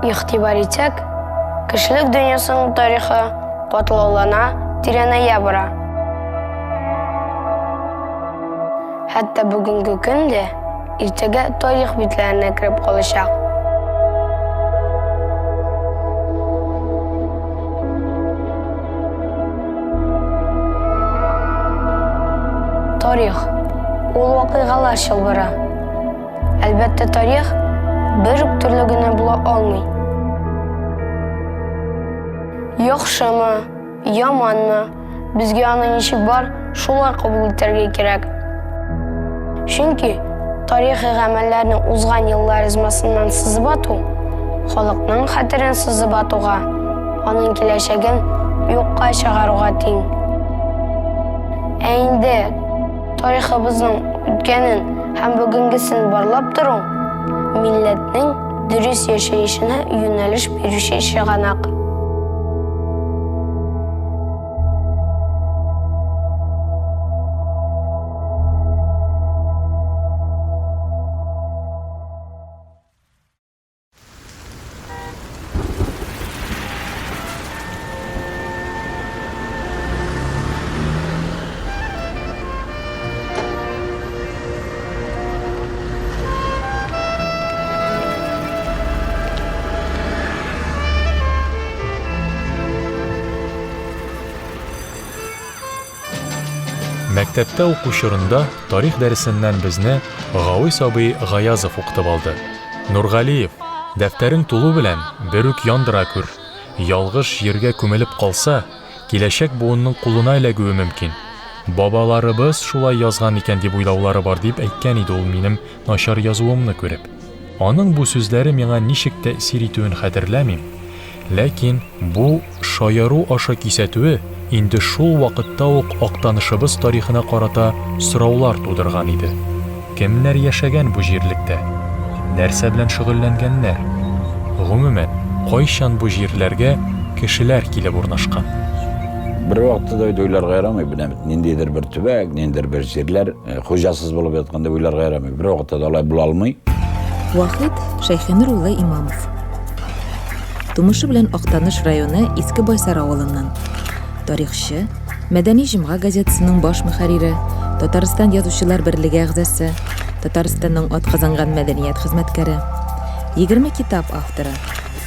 Игътибар итсәк, кешелек дөньясының тарихы катлаулана, тирәнәя бара. Хәтта бүгенге көн дә иртәгә тарих битләренә кереп калачак. Тарих ул вакыйгалар чылбыры. Әлбәттә, тарих бер үк төрле генә була алмый. Яхшымы, яманмы, безгә аны ничек бар, шулай кабул итәргә кирәк. Чөнки тарихи гамәлләрне узган еллар язмасыннан сызып ату, халыкның хәтерен сызып атуга, аның киләчәген юкка чыгаруга тиң. Ә инде тарихыбызның үткәнен һәм бүгенгесен барлап тору, милләтнең дөрес яшәешенә юнәлеш бирүче чыганак. Мәктәптә уку чорында тарих дәресеннән безне Гавис абый Гаязов укытып алды. Нургалиев, дәфтәрең тулу белән бер үк яндыра күр. Ялгыш җиргә күмелеп калса, киләчәк буынның кулына эләгүе мөмкин. Бабаларыбыз шулай язган икән дип уйлаулары бар, дип әйткән иде ул минем начар язуымны күреп. Аның бу сүзләре миңа ничек тәэсир итүен хәтерләмим, ләкин бу шаяру аша кисәтүе инде шул вакытта ук Актанышыбыз тарихына карата сораулар тудырган иде. Кемнәр яшәгән бу җирлектә? Нәрсә белән шөгыльләнгәннәр? Гомумән, кайчан бу җирләргә кешеләр килеп урнашкан? Бервакытта да уйларга ярамый, менә бит ниндидер бер төбәк, ниндидер бер җирләр э, хуҗасыз булып яткан дип уйларга ярамый. Бервакытта да алай була алмый. Вахит Шәйхинур улы Имамов. Тумышы белән Актаныш районы Иске Байсар авылыннан. Тарихчы, Мәдәни җомга газетасының баш мөхәррире, Татарстан Язучылар берлеге әгъзасы, Татарстанның атказанган мәдәният хезмәткәре, 20 китап авторы.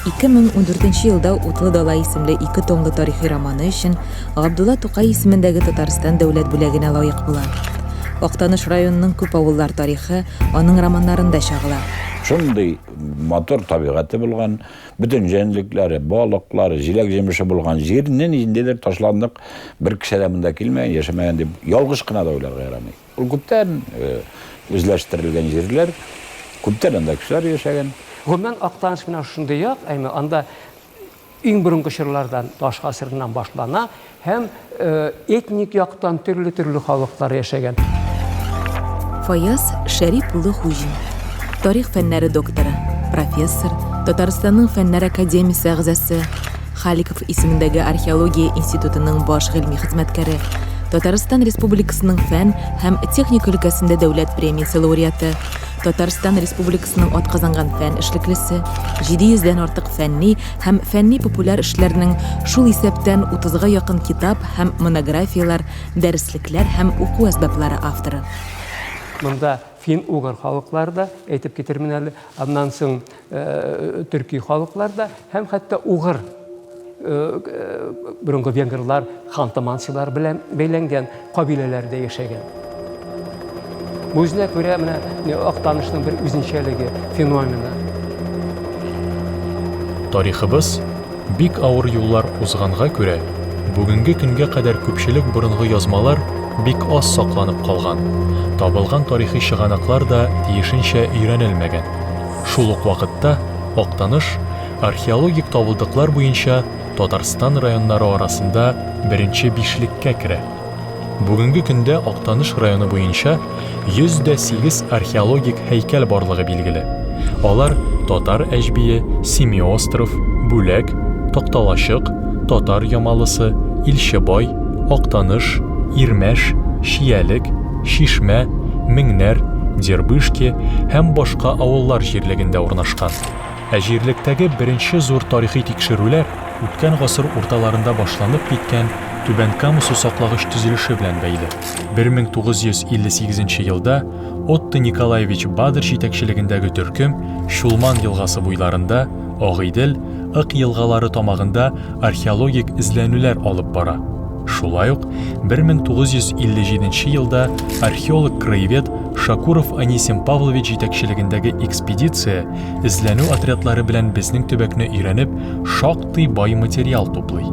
2014 елда Утлы дала исемле ике томлы тарихи романы өчен Габдулла Тукай исемендәге Татарстан дәүләт бүләгенә лаек була. Актаныш районының күп авыллар тарихы аның романнарында чагыла. Шундый матур табигате булган, бөтен җәнлекләре, балыклары, җиләк-җимеше булган җирне ниндидер ташландык бер кеше дә монда килмәгән, яшәмәгән дип ялгыш кына да уйларга ярамый. Ул күптән үзләштерелгән җирләр, күптән анда кешеләр яшәгән. Гомумән, Актаныш менә шушындый як, әйме, анда иң борынгы чорлардан, таш гасырыннан башлана һәм этник яктан төрле-төрле халыклар яшәгән. Фаяз Шәрип улы Хуҗин, тарих фәннәре докторы, профессор, Татарстанның Фәннәр академиясе әгъзасы, Халиков исемендәге археология институтының баш гыйльми хезмәткәре, Татарстан Республикасының фән һәм техника өлкәсендә дәүләт премиясе лауреаты, Татарстан Республикасының атказанган фән эшлеклесе, 700 дән артык фәнни һәм фәнни-популяр эшләрнең, шул исәптән 30 га якын китап һәм монографияләр, дәреслекләр һәм уку әсбаплары авторы. Монда фин-угыр халыклары да, әйтеп китермен әле, аннан соң төрки халыклар да һәм хәтта угыр борынгы венгрлар, ханты-мансилар белән бәйләнгән кабиләләр дә яшәгән. Бу үзенә күрә менә Актанышның бер үзенчәлеге, феномены. Тарихыбыз бик авыр юллар узганга күрә, бүгенге көнгә кадәр күпчелек борынгы язмалар бик аз сакланып калган, табылган тарихи чыганаклар да тиешенчә өйрәнелмәгән. Шул ук вакытта Актаныш археологик табылдыклар буенча Татарстан районнары арасында беренче бишлеккә керә. Бүгенге көндә Актаныш районы буенча 108 археологик һәйкәл барлыгы билгеле. Алар Татар Әҗбие, Семиостров, Бүләк, Такталачык, Татар Ямалысы, Илчебай, Актаныш, Ирмәш, Чиялек, Чишмә, Меңнәр, Дербышки һәм башка авыллар җирлегендә урнашкан. Ә җирлектәге беренче зур тарихи тикшерүләр үткән гасыр урталарында башланып киткән Түбән Кама сусаклагыч төзелеше белән бәйле. 1958 нче елда Отто Николаевич Бадер җитәкчелегендәге төркем Чулман елгасы буйларында, Агыйдел, Ык елгалары тамагында археологик эзләнүләр алып бара. Шулай ук 1957 нче елда археолог-краевед Шакуров Анисим Павлович җитәкчелегендәге экспедиция эзләнү отрядлары белән безнең төбәкне өйрәнеп, шактый бай материал туплый.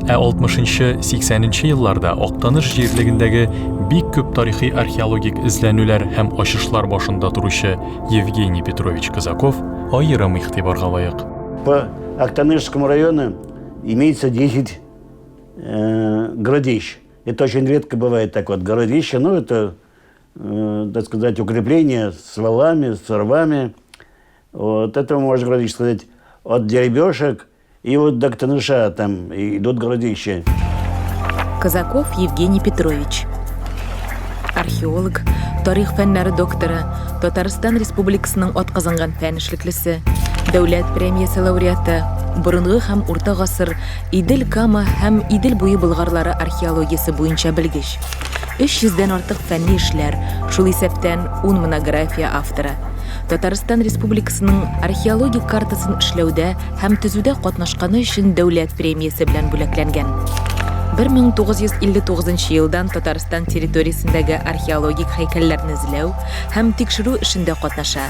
Ә 60-80 нче елларда Актаныш җирлегендәге бик күп тарихи археологик эзләнүләр һәм ачышлар башында торучы Евгений Петрович Казаков аерым игътибарга лаек. По Актанышскому району имеется 10 э, городищ. Это очень редко бывает так вот. Городище, ну, это, э, так сказать, укрепление с валами, с рвами. Вот это можно городище сказать от деревешек и вот до Актаныша там идут городища. Казаков Евгений Петрович. Археолог, тарих фәннәре докторы, Татарстан Республикасының атказанган фән эшлеклесе, Дәүләт премиясе лауреаты, борынгы һәм урта гасыр Идел-Кама һәм Идел буе болгарлары археологиясе буенча белгеч. 300 дән артык фәнни эшләр, шул исәптән ун монография авторы. Татарстан Республикасының археологик картасын эшләүдә һәм төзүдә катнашканы өчен дәүләт премиясе белән бүләкләнгән. 1959 елдан Татарстан территориясендәге археологик һәйкәлләрне эзләү һәм тикшерү эшендә катнаша.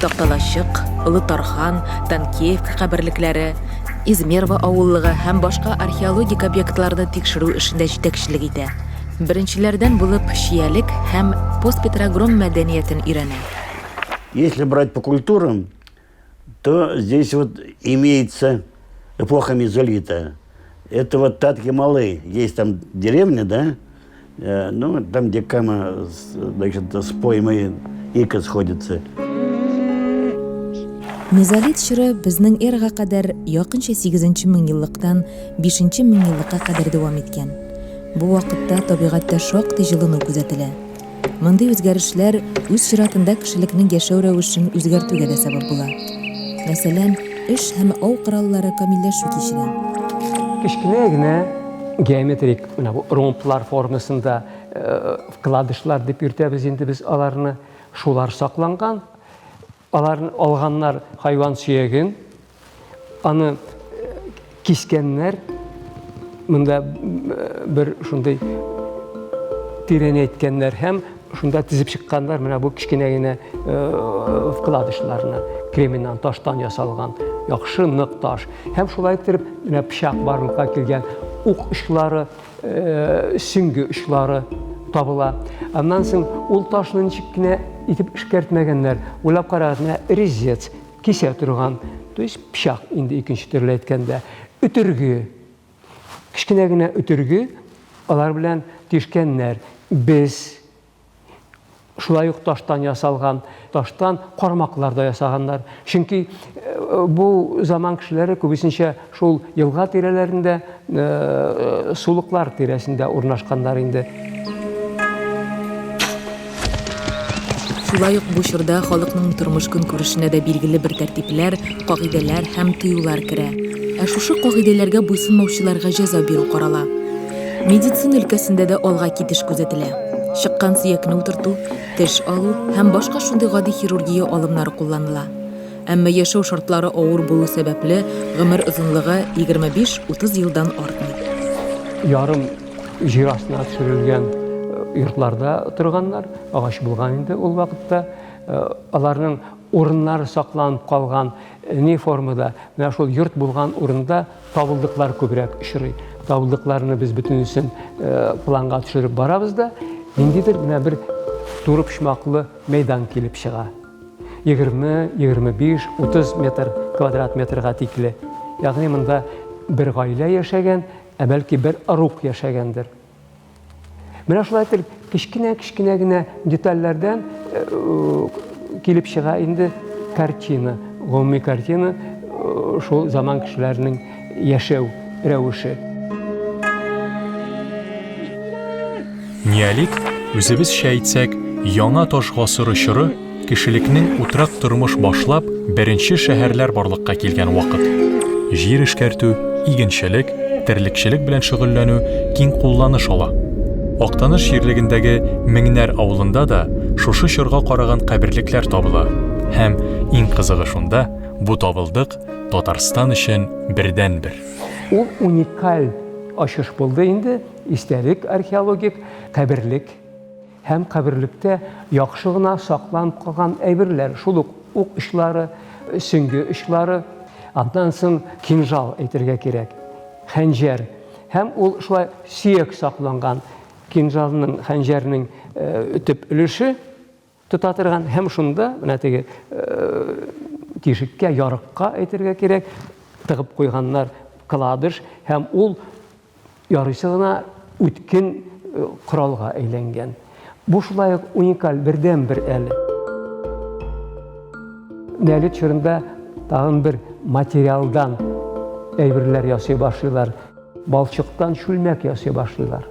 Такталачык, Олы Тархан, Танкеевка каберлекләре, Измерова авыллыгы һәм башка археологик объектларны тикшерү эшендә җитәкчелек итә. Беренчеләрдән булып Чиялек һәм постпетрогром мәдәниятен өйрәнә. Если брать по культурам, то здесь вот имеется эпоха мезолита. Это вот Татки-Малы. Есть там деревня, да? Э, ну, там, где Кама, значит, с поймой Ика сходится. Мезолит чоры безнең эрага кадәр якынча 8 меңьеллыктан 5 меңьеллыкка кадәр дәвам иткән. Бу вакытта табигатьтә шактый җылыну күзәтелә. Мондый үзгәрешләр үз чиратында кешелекнең яшәү рәвешен үзгәртүгә дә сәбәп була. Мәсәлән, эш һәм ау кораллары камилләшү кичерә. Кечкенә генә геометрик менә бу ромблар формасында вкладышлар дип йөртәбез инде без аларны, шулар сакланган. Аларны алганнар хайван сөяген, аны кискәннәр. Монда бер шундый тирәнәйткәннәр һәм шунда тезеп чыкканнар менә бу кечкенә генә вкладышларны, кременнан, таштан ясалган яхшы нык таш. Һәм шулай иттереп менә пычак барлыкка килгән, ук очлары, сөңге очлары табыла. Аннан соң ул ташны ничек кенә итеп эшкәртмәгәннәр. Уйлап карагыз, менә резец, кисә торган, то есть пычак инде икенче төрле әйткәндә, өтерге, кечкенә генә өтерге, алар белән тишкәннәр. Без Шулай ук таштан ясалган, таштан кармаклар да ясаганнар. Чөнки э, бу заман кешеләре күбесенчә шул елга тирәләрендә, э, сулыклар тирәсендә урнашканнар инде. Шулай ук бу чорда халыкның тормыш-көнкүрешенә дә билгеле бер тәртипләр, кагыйдәләр һәм тыюлар керә. Ә шушы кагыйдәләргә буйсынмаучыларга җәза бирү карала. Медицина өлкәсендә дә алга китеш күзәтелә. Чыккан сөякне утырту, теш алу һәм башка шундый гади хирургия алымнары кулланыла. Әмма яшәү шартлары авыр булу сәбәпле, гомер озынлыгы 25-30 елдан артмый. Ярым җир астына төшерелгән йортларда торганнар, агач булган инде ул вакытта. Аларның урыннары сакланып калган, ни формада, менә шул йорт булган урында Табылдыклар күбрәк очрый. Табылдыкларны без бөтенесен планга төшереп барабыз да, ниндидер менә бер туры почмаклы мәйдан килеп чыга. 20, 25, 30 метр квадрат метрга тикле. Ягъни монда бер гаилә яшәгән, ә бәлки бер ыруг яшәгәндер. Менә шулай итеп кечкенә-кечкенә генә детальләрдән э, килеп чыга инде картина, гомуми картина э, шул заман кешеләренең яшәү рәвеше. Неолит, үзебезчә әйтсәк, яңа таш гасыры чоры. кешелекнең утрак тормыш башлап, беренче шәһәрләр барлыкка килгән вакыт. Җир эшкәртү, игенчелек, терлекчелек белән шөгыльләнү киң кулланыш ала. Актаныш җирлегендәге Меңнәр авылында да шушы чорга караган каберлекләр табыла. Һәм иң кызыгы шунда, бу табылдык Татарстан өчен бердәнбер. Ул уникаль ачыш булды инде, истәлек археологик каберлек. Һәм каберлектә яхшы гына сакланып калган әйберләр, шул ук ук очлары, сөңге очлары, аннан соң кинжал әйтергә кирәк, хәнҗәр. Һәм ул шулай сөяк сакланган кинжалның, хәнҗәрнең төп өлеше тота торган һәм шунда менә теге тишеккә, ярыкка әйтергә кирәк, тыгып куйганнар кладыш һәм ул Ярыйсы гына үткен коралга әйләнгән. Бу шулай ук уникаль, бердәнбер әле. Неолит чорында тагын бер материалдан әйберләр ясый башлыйлар. Балчыктан чүлмәк ясый башлыйлар.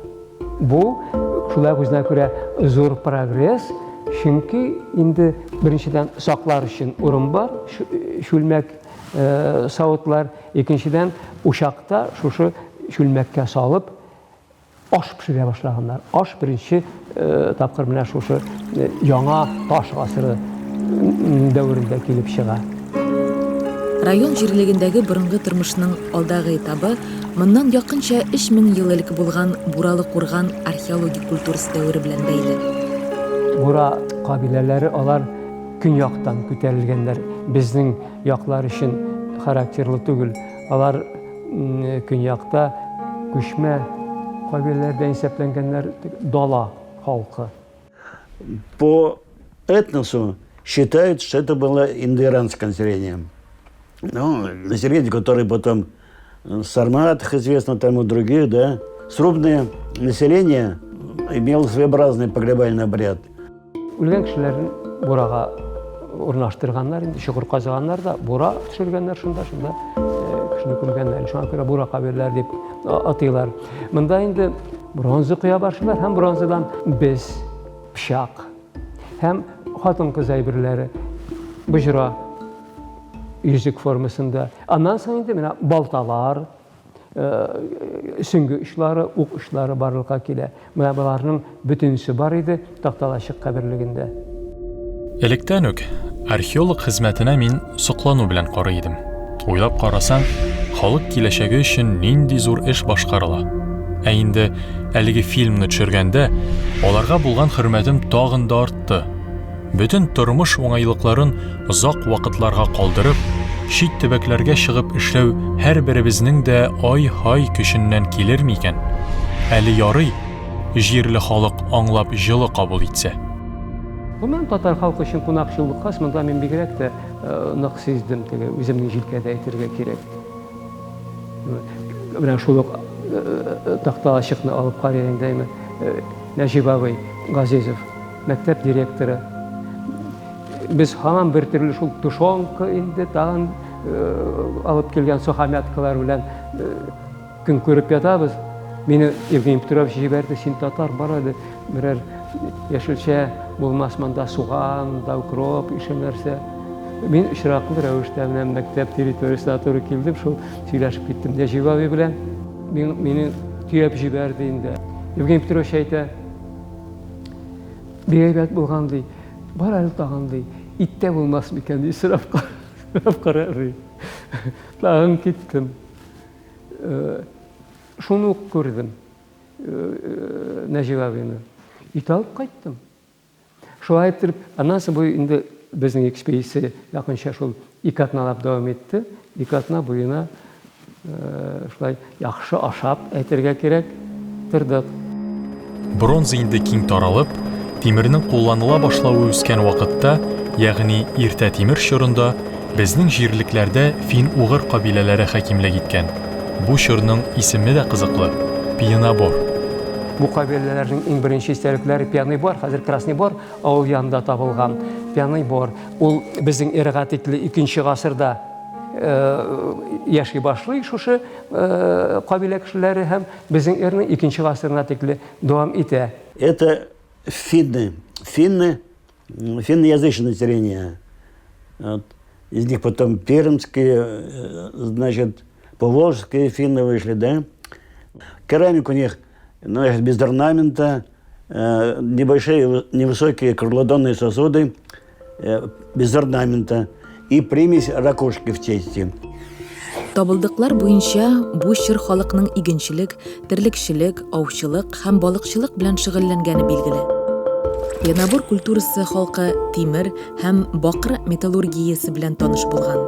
Бу шулай ук үзенә күрә зур прогресс, чөнки инде беренчедән саклар өчен урын бар, чүлмәк савытлар, Икенчедән, учакта шушы чүлмәккә салып аш пешерә башлаганнар. Аш беренче тапкыр менә шушы яңа таш гасыры дәверендә килеп чыга. Район җирлегендәге борынгы тормышның алдагы этабы моннан якынча 3000 ел элек булган Буралы курган археологик культурасы дәвере белән бәйле. Бура кабиләләре алар көньяктан күтәрелгәннәр. Безнең яклар өчен характерлы түгел. Алар көньякта күчмә кабиләләрдән исәпләнгәннәр, дала халкы. По этносу считают, что это было индоиранское население. Ну, население, которое потом сарматах известно, там и других, да. Срубное население имело своеобразный погребальный обряд. Үлгән кешеләрен бурага урнаштырганнар инде, чокыр казыганнар да, бура төшергәннәр шунда, шунда кешене күмгәннәр. Шуңа күрә бура каберләр дип атыйлар. Монда инде бронза коя башлыйлар һәм бронзадан без, пычак һәм хатын-кыз әйберләре, боҗра йөзек формасында. Аннан соң инде менә балталар, сөңге очлары, ук очлары барлыкка килә. Менә боларның бөтенесе бар иде Такталачык каберлегендә. Электән үк археолог хезмәтенә мин соклану белән карый идем. Уйлап карасаң, халык киләчәге өчен нинди зур эш башкарыла. Ә инде әлеге фильмны төшергәндә, аларга булган хөрмәтем тагын да артты. Бөтен тормыш уңайлыкларын озак вакытларга калдырып, чит төбәкләргә чыгып эшләү һәрберебезнең дә ай-һай көченнән килер микән? Әле ярый, җирле халык аңлап җылы кабул итсә. Гомумән, татар халкы өчен кунакчыллык хас, монда мин бигрәк тә нык сиздем, теге үземнең җилкәдә әйтергә кирәк. Менә шул ук Такталачыкны алып карыйк инде, әйме, Нәҗип абый Газизов. Мәктәп директоры. Без һаман бер төрле шул тушенка инде тагын алып килгән сухомяткалар белән көн күреп ятабыз. Мине Евгений Петрович җибәрде, син татар, бар әле берәр яшелчә булмас монда суган, да укроп, ише нәрсә. Мин очраклы рәвештә менә мәктәп территориясенә туры килдем, шул сөйләшеп киттем Нәҗип абый белән. Мине төяп җибәрде инде. Евгений Петрович әйтә, Бик әйбәт булган, ди. Бар әле тагын, ди. Ит тә булмас микән, ди, сорап кара, ди. Тагын киттем. Шуны ук күрдем. Нәҗип абыйны. Ит алып кайттым. Шулай иттереп, аннан соң бу инде безнең экспедиция якынча шул ике атналап дәвам итте. Ике атна буена Шулай яхшы ашап, әйтергә кирәк, тордык. Бронза инде киң таралып, тимернең кулланыла башлавы үскән вакытта, ягъни иртә тимер чорында, безнең җирлекләрдә фин-угыр кабиләләре хакимлек иткән. Бу чорның исеме дә кызыклы, Пьянобор. Бу кабиләләрнең иң беренче истәлекләре Пьяный Бор, хәзер Красный Бор авыл янында табылган. Пьяный Бор, ул безнең эрага тикле икенче гасырда яши башлый шушы кабилә кешеләре һәм безнең эраның икенче гасырына тикле дәвам итә. Это финны. Финны. финноязычное население. Вот. Из них потом пермские, э, значит, поволжские финны вышли, да. Керамика у них, значит, без орнамента, э, небольшие, невысокие круглодонные сосуды э, без орнамента и примесь ракушки в тесте. Табылдыклар буенча бу чор халыкның игенчелек, терлекчелек, аучылык һәм балыкчылык белән шөгыльләнгәне билгеле. Янабур культурасы халкы тимер һәм бакыр металлургиясе белән таныш булган.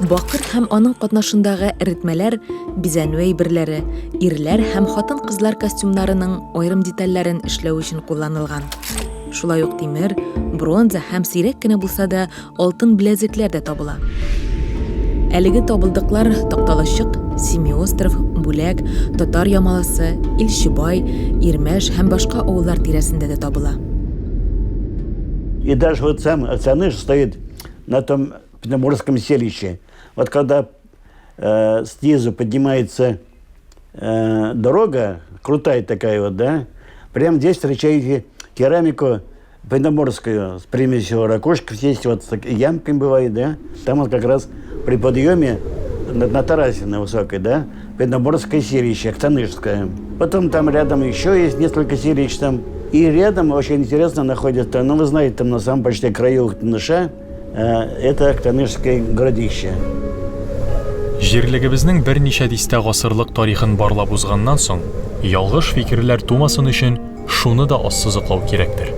Бакыр һәм аның катнашындагы эретмәләр бизәнү әйберләре, ирләр һәм хатын-кызлар костюмнарының аерым детальләрен эшләү өчен кулланылган. Шулай ук тимер, бронза һәм сирәк кенә булса да алтын беләзекләр дә табыла. Әлеге табылдыклар Такталачык, Семиостров, Бүләк, Татар Ямаласы, Илчебай, Ирмәш һәм башка авыллар тирәсендә дә табыла. И даже вот сам Актаныш стоит на том Пноморском селище. Вот когда э, снизу поднимается э, дорога, крутая такая вот, да, прямо здесь встречаете керамику Пноморскую с примесью ракушек, здесь вот с ямками бывает, да, там вот как раз при подъеме на, на террасе на высокой, да, Пноморское селище, Актанышское. Потом там рядом еще есть несколько селищ там. И рядом очень интересно находится, ну вы знаете, там на самом почти краю Актаныша, э, это Актанышское городище. Җирлегебезнең берничә дистә гасырлык тарихын барлап узганнан соң, ялгыш фикерләр тумасын өчен шуны да ассызыклау кирәктер.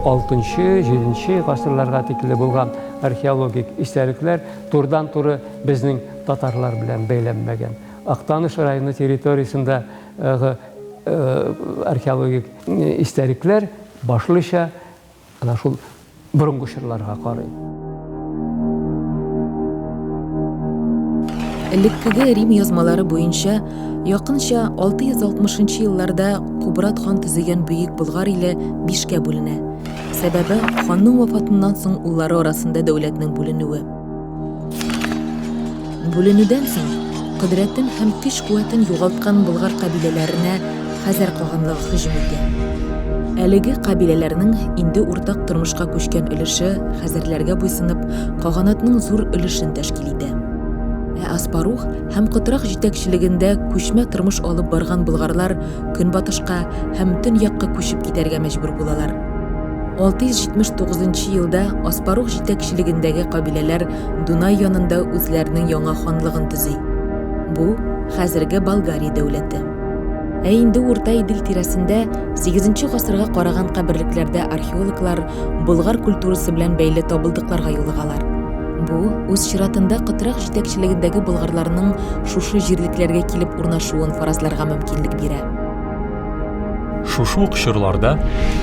6-нчы, 7-нче гасырларга тикле булган археологик истәлекләр турыдан-туры безнең татарлар белән бәйләнмәгән. Актаныш районы территориясендәге археологик истәлекләр башлыча ана шул борынгы чорларга карый. Элеккеге Рим язмалары буенча, якынча 660 нчы елларда Кубрат хан төзегән Бөек Болгар иле бишкә бүленә. Сәбәбе, ханның вафатыннан соң уллары арасында дәүләтнең бүленүе. Бүленүдән соң, кодрәтен һәм көч-куәтен югалткан болгар кабиләләренә Хәзәр каганлыгы һөҗүм итә. Әлеге кабиләләрнең инде уртак тормышка күчкән өлеше хәзәрләргә буйсынып, каганатның зур өлешен тәшкил итә. Ә Аспарух һәм Котрак җитәкчелегендә күчмә тормыш алып барган болгарлар көнбатышка һәм төньякка күчеп китәргә мәҗбүр булалар. 679 нчы елда Аспарух җитәкчелегендәге кабиләләр Дунай янында үзләренең яңа ханлыгын төзи. Бу, хәзерге Болгария дәүләте. Ә инде Урта Идел тирәсендә сигезенче гасырга караган каберлекләрдә археологлар болгар культурасы белән бәйле табылдыкларга юлыгалар. Бу, үз чиратында, Кытрак җитәкчелегендәге болгарларның шушы җирлекләргә килеп урнашуын фаразларга мөмкинлек бирә. Шушы ук чорларда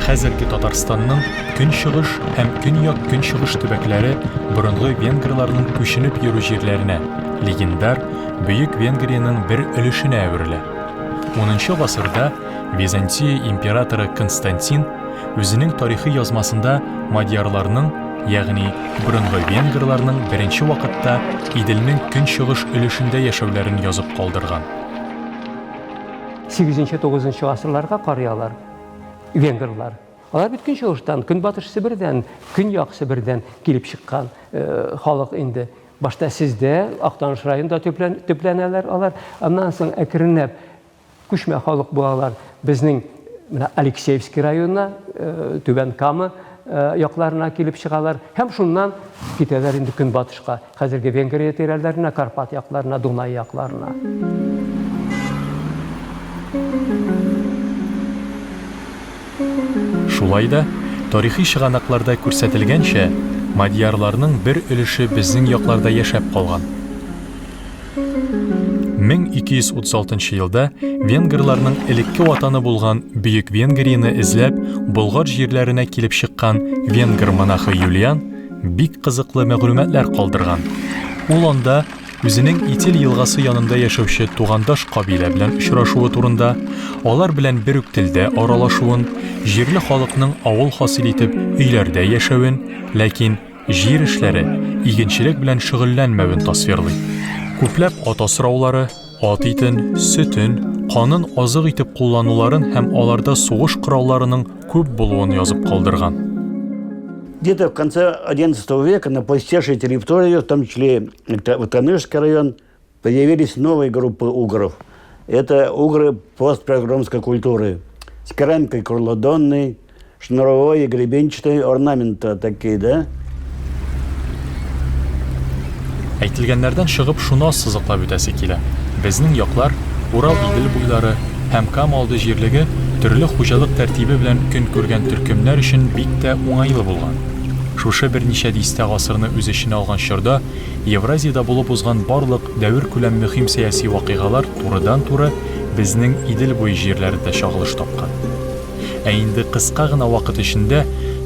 хәзерге Татарстанның көнчыгыш һәм көньяк-көнчыгыш төбәкләре борынгы венгрларның күченеп йөрү җирләренә, легендар Бөек Венгриянең бер өлешенә әверелә. Унынчы гасырда Византия императоры Константин үзенең тарихи язмасында мадьярларның, ягъни борынгы венгрларның беренче вакытта Иделнең көнчыгыш өлешендә яшәүләрен язып калдырган. Сигезенче-тугызынчы гасырларга карый алар, венгрлар. Алар бит көнчыгыштан, Көнбатыш Себердән, Көньяк Себердән килеп чыккан э, халык инде. Башта сездә, Актаныш районында төпләнәләр алар. Аннан соң әкренләп күчмә халык булалар. Безнең менә Алексеевский районына, э, Түбән Кама э, якларына килеп чыгалар һәм шуннан китәләр инде көнбатышка. Хәзерге Венгрия тирәләренә, Карпат якларына, Дунай якларына. Шулай да, тарихи чыганакларда күрсәтелгәнчә, мадьярларның бер өлеше безнең якларда яшәп калган. 1236 елда венгрларның элекке ватаны булган Бөек Венгрияне эзләп, Болгар җирләренә килеп чыккан венгр монахы Юлиан бик кызыклы мәгълүматлар калдырган. Ул анда үзенең Итил елгасы янында яшәүче тугандаш кабилә белән очрашуы турында, алар белән бер үк телдә аралашуын, җирле халыкның авыл хасил итеп өйләрдә яшәвен, ләкин җир эшләре, игенчелек белән шөгыльләнмәвен тасвирлый. Күпләп ат асраулары, ат итен, сөтен, канын азык итеп куллануларын һәм аларда сугыш коралларының күп булуын язып калдырган. Где-то в конце XI века на пустевшей территории, в том числе Актанышский район, появились новые группы угров. Это угры постпогромской культуры с керамикой круглодонной, шнуровой и гребенчатой орнамента такие, да? Әйтелгәннәрдән чыгып шуны ассызыклап үтәсе килә, безнең яклар, Урал-Идел буйлары һәм Кама алды җирлеге төрле хуҗалык тәртибе белән көн күргән төркемнәр өчен бик тә уңайлы булган. Шушы берничә дистә гасырны үз эченә алган чорда Евразиядә булып узган барлык дәверкүләм мөһим сәяси вакыйгалар турыдан-туры безнең Идел буе җирләрендә чагылыш тапкан. Ә инде кыска гына вакыт эчендә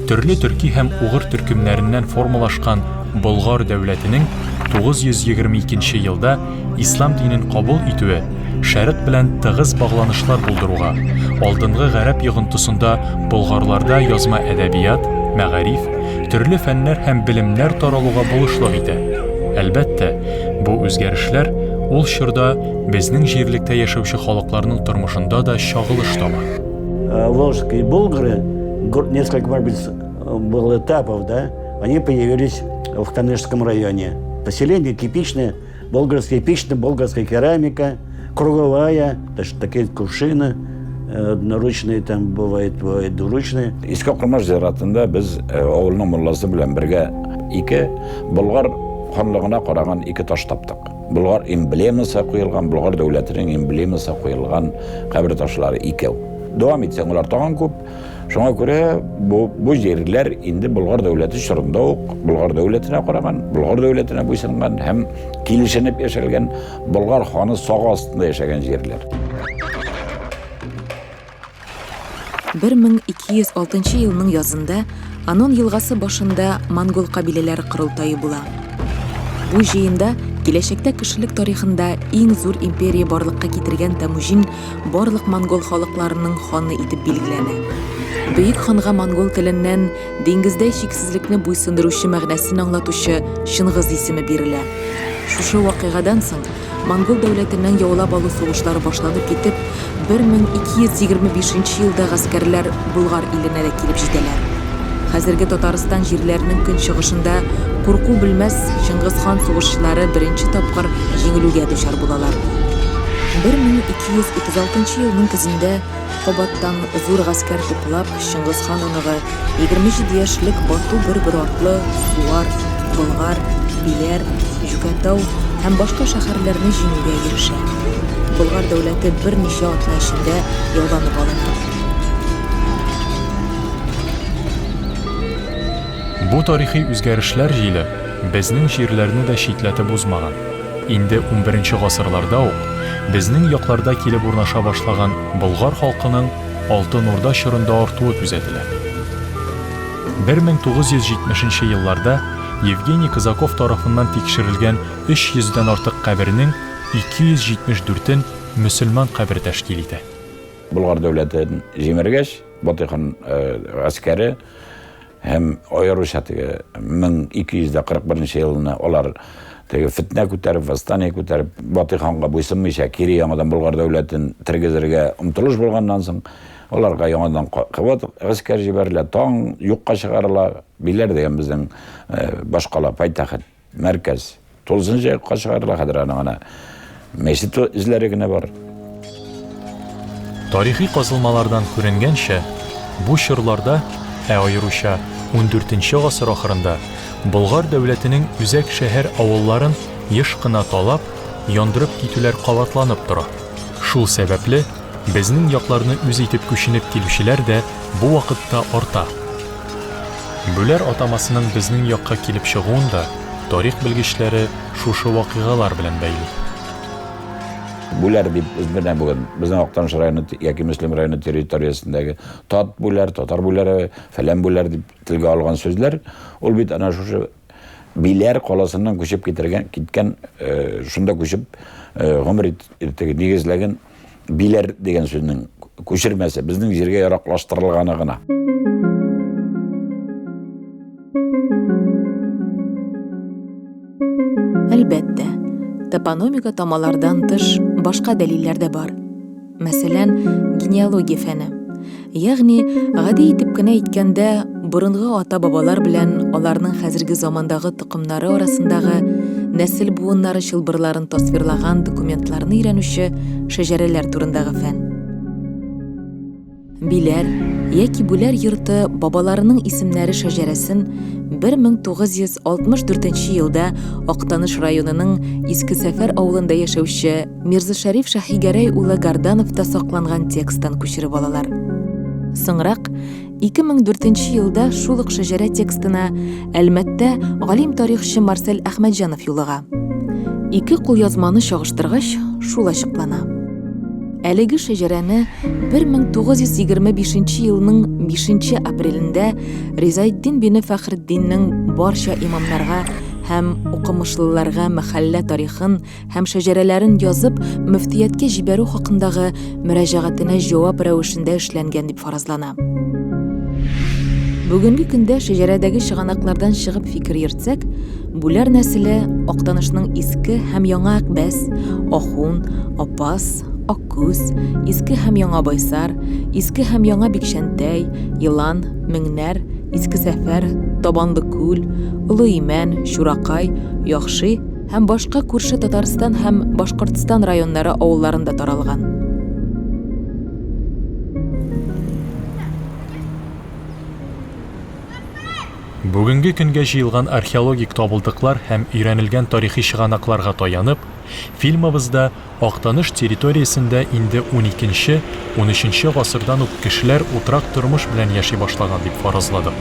төрле төрки һәм угыр төркемнәреннән формалашкан Болгар дәүләтенең 922 нче елда ислам динен кабул итүе Шәрык белән тыгыз багланышлар булдыруга, алдынгы гарәп йогынтысында болгарларда язма әдәбият, мәгариф, төрле фәннәр һәм белемнәр таралуга булышлык итә. Әлбәттә, бу үзгәрешләр ул чорда безнең җирлектә яшәүче халыкларның тормышында да чагылыш таба. Волжские булгары, несколько, может быть, было этапов, да, они появились в Актанышском районе. Поселение типичное, болгарская, типичная болгарская керамика, круговая, даже такие кувшины, одноручные там бывает, бывает двуручные. Иске Кормаш зиратында без авылның мулласы белән бергә ике Болгар ханлыгына караган ике таш таптык. Болгар эмблемасы куелган, Болгар дәүләтенең эмблемасы куелган кабер ташлары икәү. Дәвам итсәң, алар тагын күп. Шуңа күрә бу, бу җирләр инде Болгар дәүләте чорында ук Болгар дәүләтенә караган, Болгар дәүләтенә буйсынган һәм килешенеп яшәлгән Болгар ханы сагы астында яшәгән җирләр. 1206 елның язында Онон елгасы башында монгол кабиләләре корылтае була. Бу җыенда киләчәктә кешелек тарихында иң зур империя барлыкка китергән Тәмуҗин барлык монгол халыкларының ханы итеп билгеләнә. Бөек ханга монгол теленнән диңгездәй чиксезлекне буйсындыручы мәгънәсен аңлатучы Чынгыз исеме бирелә. Шушы вакыйгадан соң Монгол дәүләтеннән яулап алу сугышлары башланып китеп, 1225 нче елда гаскәрләр Болгар иленә дә килеп җитәләр. Хәзерге Татарстан җирләренең көнчыгышында курку белмәс Чыңгыз хан сугышчылары беренче тапкыр җиңелүгә дучар булалар. 1236 нчы елның көзендә кабаттан зур гаскәр туплап, Чыңгыз хан оныгы, 27 яшьлек Бату бер-бер артлы Суар, Болгар, Биләр, Җүкәтау һәм башка шәһәрләрне җиңүгә ирешә. Болгар дәүләте берничә атна эчендә яуланып алына. Бу тарихи үзгәрешләр җиле безнең җирләрне дә читләтеп узмаган. Инде унберенче гасырларда ук безнең якларда килеп урнаша башлаган болгар халкының Алтын Урда чорында артуы күзәтелә. 1970 нче елларда Евгений Казаков тарафыннан тикшерелгән 300 дән артык кабернең 274-ен мөселман кабере тәшкил итә. Болгар дәүләтен җимергәч, Батый хан гаскәре Һәм аеруча теге 1241 нче елны алар теге фетнә күтәреп, восстание күтәреп, Батый ханга буйсынмыйча, кире яңадан Болгар дәүләтен тергезергә омтылыш булганнан соң, аларга яңадан кабат гаскәр җибәрелә, таң юкка чыгарыла. Биләр дигән безнең башкала, пайтәхет. Мәркәз тулысынча юкка чыгарыла, хәзер аның гына мәчет эзләре генә бар. Тарихи казылмалардан күренгәнчә, бу чорларда, ә аеруча ундүртенче гасыр ахырында, Болгар дәүләтенең үзәк шәһәр-авылларын еш кына талап, яндырып китүләр кабатланып тора. Шул сәбәпле, безнең якларны үз итеп күченеп килүчеләр дә бу вакытта арта. Бүләр атамасының безнең якка килеп чыгуын да тарих белгечләре шушы вакыйгалар белән бәйли. Бүләр дип без менә бүген безнең Актаныш районы яки Мөслим районы территориясендәге тат бүләр, татар бүләре, фәлән бүләр дип телгә алган сүзләр, ул бит әнә шушы Биләр каласыннан күчеп китергән, киткән, шунда күчеп гомер итеп нигезләгән Биләр дигән сүзнең күчермәсе, безнең җиргә яраклаштырылганы гына. Әлбәттә, топономик атамалардан тыш башка дәлилләр дә бар. Мәсәлән, генеалогия фәне. Ягъни, гади итеп кенә әйткәндә, борынгы ата-бабалар белән аларның хәзерге замандагы токымнары арасындагы нәсел буыннары чылбырларын тасвирлаган документларны өйрәнүче шәҗәрәләр турындагы фән. Биләр яки Бүләр йорты бабаларының исемнәре шәҗәрәсен 1964 елда Актаныш районының Иске Сәфәр авылында яшәүче Мирзашәриф Шаһигәрәй улы Гардановта сакланган тексттан күчереп алалар. Соңрак, 2004 елда шул ук шәҗәрә текстына Әлмәттә галим-тарихчы Марсель Әхмәтҗанов юлыга. Ике кулъязманы чагыштыргач, шул ачыклана. Әлеге шәҗәрәне 1925 елның 5 апрелендә Ризаэтдин бине Фәхретдиннең барча имамнарга һәм укымышлыларга мәхәллә тарихын һәм шәҗәрәләрен язып мөфтияткә җибәрү хакындагы мөрәҗәгатенә җавап рәвешендә эшләнгән дип фаразлана. Бүгенге көндә шәҗәрәдәге чыганаклардан чыгып фикер йөртсәк, Бүләр нәселе Актанышның Иске һәм Яңа Әкбәс, Ахун, Апас, Аккүз, Иске һәм Яңа Байсар, Иске һәм Яңа Бикчәнтәй, Елан, Меңнәр, Иске Сәфәр, Табанлы Күл, Олы Имән, Чуракай, Яхшый һәм башка күрше Татарстан һәм Башкортстан районнары авылларында таралган. Бүгенге көнгә җыелган археологик табылдыклар һәм өйрәнелгән тарихи чыганакларга таянып, фильмыбызда Актаныш территориясендә инде уникенче, унөченче гасырдан ук кешеләр утрак тормыш белән яши башлаган дип фаразладык.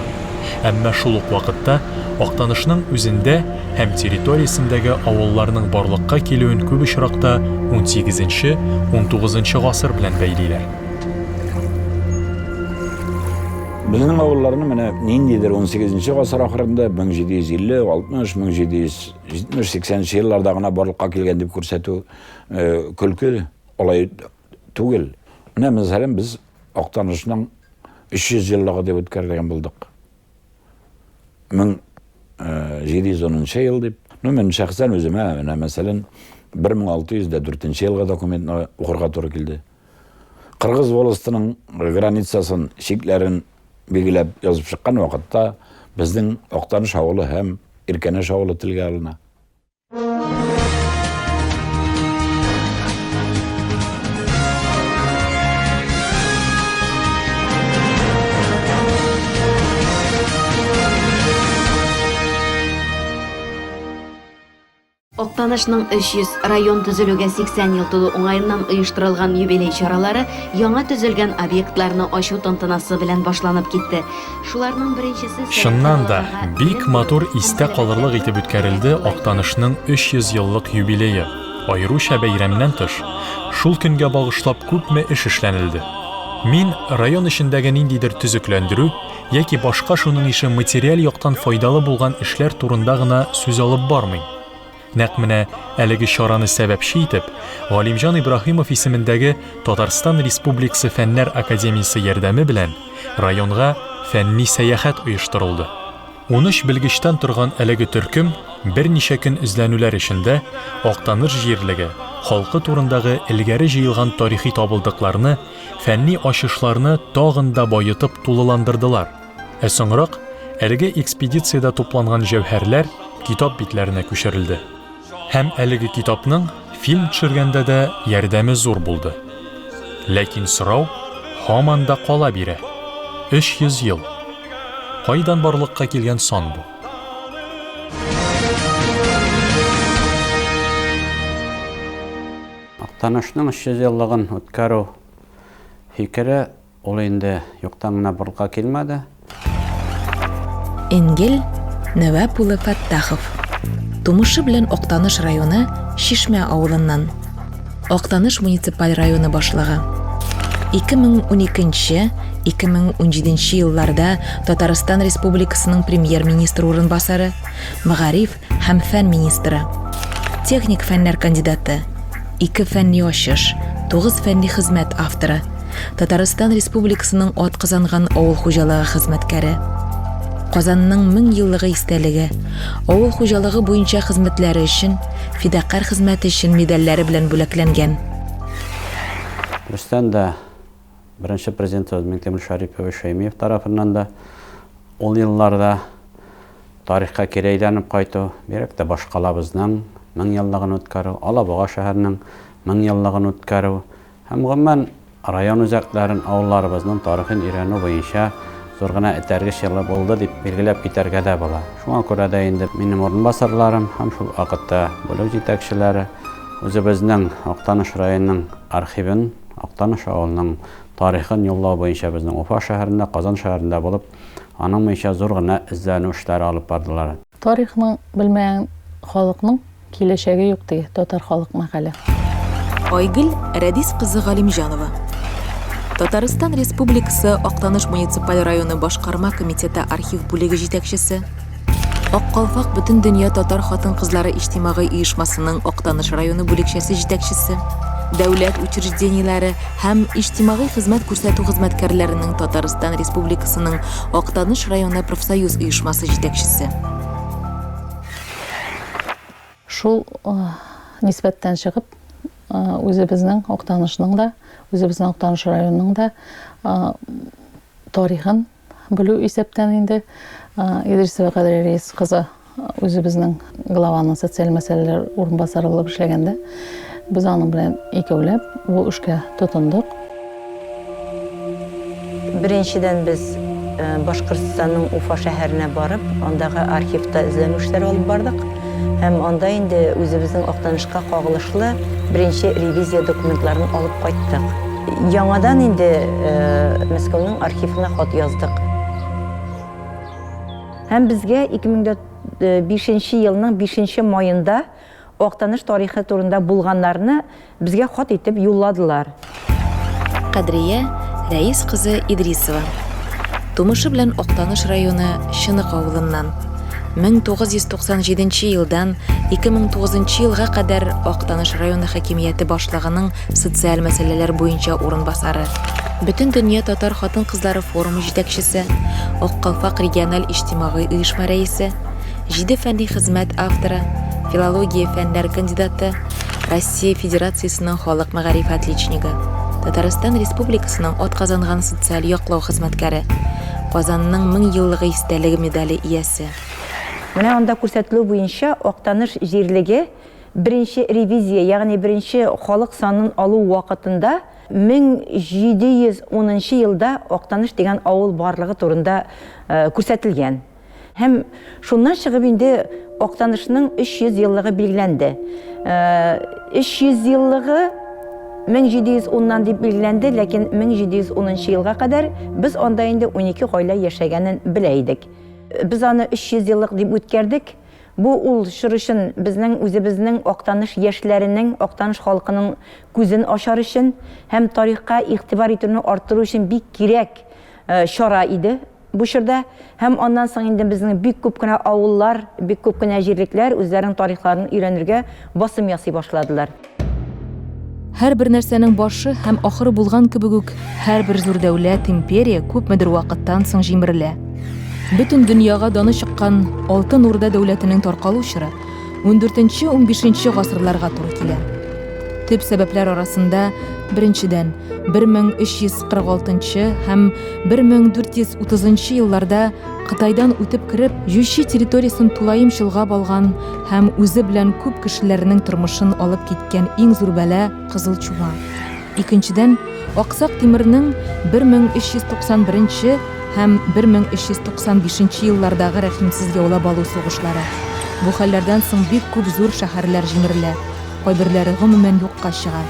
Әмма шул ук вакытта Актанышның үзендә һәм территориясендәге авылларның барлыкка килүен күп очракта унсигезенче, унтугызынчы гасыр белән бәйлиләр. Безнең авылларны менә ниндидер 18 гасыр ахырында 1750, 60, 1770, 80 елларда гына барлыкка килгән дип күрсәтү э, көлке, алай түгел. Менә мәсәлән без Актанышның 300 еллыгы дип үткәргән булдык. 1710 ел дип. Ну, мин шәхсән үземә, менә мәсәлән, 1604 елгы документны укырга туры килде. Кыргыз волостының границасын, чикләрен билгеләп язып чыккан вакытта безнең Актаныш авылы һәм Иркәнәш авылы телгә алына. Актанышның 300, район төзелүгә 80 ел тулу уңаеннан оештырылган юбилей чаралары яңа төзелгән объектларны ачу тантанасы белән башланып китте. Шуларның беренчесе Чыннан да, бик матур истә калырлык итеп үткәрелде Актанышның 300 еллык юбилее. Аеруча бәйрәмнән тыш, шул көнгә багышлап күпме эш эшләнелде. Мин район эчендәге ниндидер төзекләндерү яки башка шуның ише материаль яктан файдалы булган эшләр турында гына сүз алып бармыйм. Нәкъ менә әлеге чараны сәбәпче итеп, Галимҗан Ибраһимов исемендәге Татарстан Республикасы Фәннәр академиясе ярдәме белән районга фәнни сәяхәт оештырылды. 13 белгечтән торган әлеге төркем берничә көн эзләнүләр эчендә Актаныш җирлеге халкы турындагы элгәре җыелган тарихи табылдыкларны, фәнни ачышларны тагын да баетып тулыландырдылар. Ә соңрак әлеге экспедициядә тупланган җәүһәрләр китап битләренә күчерелде. Һәм әлеге китапның фильм төшергәндә дә ярдәме зур булды. Ләкин сорау һаман да кала бирә. 300 ел. Кайдан барлыкка килгән сан бу? Актанышның 300 еллыгын үткәрү фикере ул инде юктан гына барлыкка килмәде. Энгель Нәвап улы Фәттахов. Тумышы белән Актаныш районы Чишмә авылыннан. Актаныш муниципаль районы башлыгы. 2012-2017 елларда Татарстан Республикасының премьер-министры урынбасары, мәгариф һәм фән министры. Техник фәннәр кандидаты, ике фәнни ачыш, тугыз фәнни хезмәт авторы. Татарстан Республикасының атказанган авыл хуҗалыгы хезмәткәре. Казанның 1000 еллыгы истәлеге, авыл хуҗалыгы буенча хезмәтләре өчен, фидакарь хезмәте өчен медальләре белән бүләкләнгән. Дөрестән дә, Беренче Президентыбыз Миңтимер Шәрипович Шәймиев тарафыннан да ул елларда тарихка кире әйләнеп кайту, бигрәк тә башкалабызның 1000 еллыгын үткәрү, Алабуга шәһәренең 1000 еллыгын үткәрү һәм гомумән район үзәкләрен, авылларыбызның тарихын өйрәнү буенча зур гына этәргеч елы булды дип билгеләп китәргә дә була. Шуңа күрә дә инде минем урынбасарларым һәм шул вакытта бүлек җитәкчеләре үзебезнең Актаныш районының архивын, Актаныш авылының тарихын юллау буенча безнең Уфа шәһәрендә, Казан шәһәрендә булып, аның буенча зур гына эзләнү эшләре алып бардылар. Тарихны белмәгән халыкның киләчәге юк, ди татар халык мәкале. Айгөл Рәдис кызы Галимҗанова. Татарстан Республикасы Актаныш муниципаль районы башкарма комитеты архив бүлеге җитәкчесе, Ак калфак Бөтендөнья татар хатын-кызлары иҗтимагый оешмасының Актаныш районы бүлекчәсе җитәкчесе, дәүләт учреждениеләре һәм иҗтимагый хезмәт күрсәтү хезмәткәрләренең Татарстан Республикасының Актаныш районы профсоюз оешмасы җитәкчесе. Шул нисбәттән чыгып, үзебезнең Актанышның да, үзебезнең Актаныш районының да тарихын белү исәптән инде Идрисова Кадрия Рәис кызы үзебезнең главаның социаль мәсьәләләр урынбасары булып эшләгәндә, без аның белән икәүләп бу эшкә тотындык. Беренчедән без Башкортстанның Уфа шәһәренә барып, андагы архивта эзләнү эшләре алып бардык. Һәм анда инде үзебезнең Актанышка кагылышлы беренче ревизия документларын алып кайттык. Яңадан инде Мәскәүнең архивына хат яздык. Һәм безгә 2005 елның 5 маенда Актаныш тарихы турында булганнарны безгә хат итеп юлладылар. Кадрия Рәис кызы Идрисова. Тумышы белән Актаныш районы Чынык авылыннан. 1997 елдан 2009 елга кадәр Актаныш районы хакимияте башлыгының социаль мәсьәләләр буенча урынбасары, Бөтендөнья татар хатын-кызлары форумы җитәкчесе, Ак калфак региональ иҗтимагый оешма рәисе, җиде фәнни хезмәт авторы, филология фәннәр кандидаты, Россия Федерациясенең халык мәгарифе отличнигы, Татарстан Республикасының атказанган социаль яклау хезмәткәре, Казанның 1000 еллыгы истәлеге медале иясе. Менә анда күрсәтелү буенча Актаныш җирлеге беренче ревизия, ягъни беренче халык санын алу вакытында 1710 нчы елда Актаныш дигән авыл барлыгы турында күрсәтелгән. Һәм шуннан чыгып инде Актанышның 300 еллыгы билгеләнде. 300 еллыгы 1710 нан дип билгеләнде, ләкин 1710 нчы елга кадәр без анда инде 12 гаилә яшәгәнен белә идек. Без аны 300 еллык дип үткәрдек. Бу ул чор өчен безнең үзебезнең Актаныш яшьләренең, Актаныш халкының күзен ачар өчен һәм тарихка игътибар итүне арттыру өчен бик кирәк чара иде бу чорда. Һәм аннан соң инде безнең бик күп кенә авыллар, бик күп кенә җирлекләр үзләренең тарихларын өйрәнергә басым ясый башладылар. Һәрбер нәрсәнең башы һәм ахыры булган кебек үк, һәрбер зур дәүләт, империя күпмедер вакыттан соң җимерелә. Бөтен дөньяга даны чыккан Алтын Урда дәүләтенең таркалу чоры ундүртенче-унбишенче гасырларга туры килә. Төп сәбәпләр арасында, беренчедән, 1346 нчы һәм 1430 нчы елларда Кытайдан үтеп кереп, Җучи территориясен тулаем чолгап алган һәм үзе белән күп кешеләрнең тормышын алып киткән иң зур бәла, кызыл чума. Икенчедән, Аксак Тимернең 1391 нче һәм 1395 нче еллардагы рәхимсез яулап алу сугышлары. Бу хәлләрдән соң бик күп зур шәһәрләр җимерелә, кайберләре гомумән юкка чыга.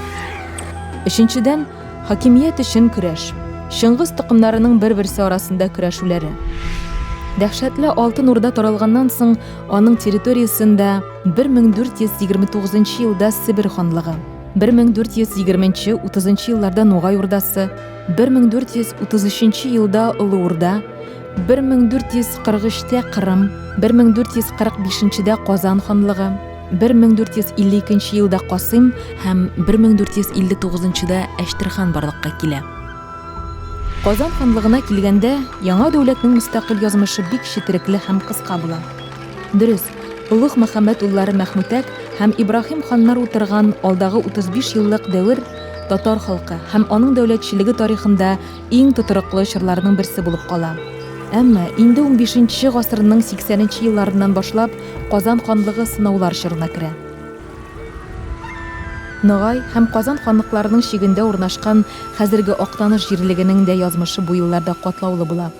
Өченчедән, Хакимият өчен көрәш. Чыңгыз токымнарының бер-берсе арасында көрәшүләре. Дәһшәтле Алтын Урда таралганнан соң, аның территориясендә 1429 нчы елда Себер ханлыгы, 1420 30 елларда Нугай Урдасы, 1433 елда Олы Урда, 1443 тә Кырым, 1445 дә Казан ханлыгы, 1452 нче елда Касыйм һәм 1459 нчыда Әчтерхан барлыкка килә. Казан ханлыгына килгәндә, яңа дәүләтнең мөстәкыйль язмышы бик четерекле һәм кыска була. Дөрес, Олуг Мөхәммәд уллары Мәхмүтәк һәм Ибраһим ханнар утырган алдагы 35 еллык дәвер татар халкы һәм аның дәүләтчелеге тарихында иң тотрыклы чорларның берсе булып кала. Әмма инде унбишенче гасырның сиксәненче елларыннан башлап Казан ханлыгы сынаулар чорына керә. Ногай һәм Казан ханлыкларының чигендә урнашкан хәзерге Актаныш җирлегенең дә язмышы бу елларда катлаулы була.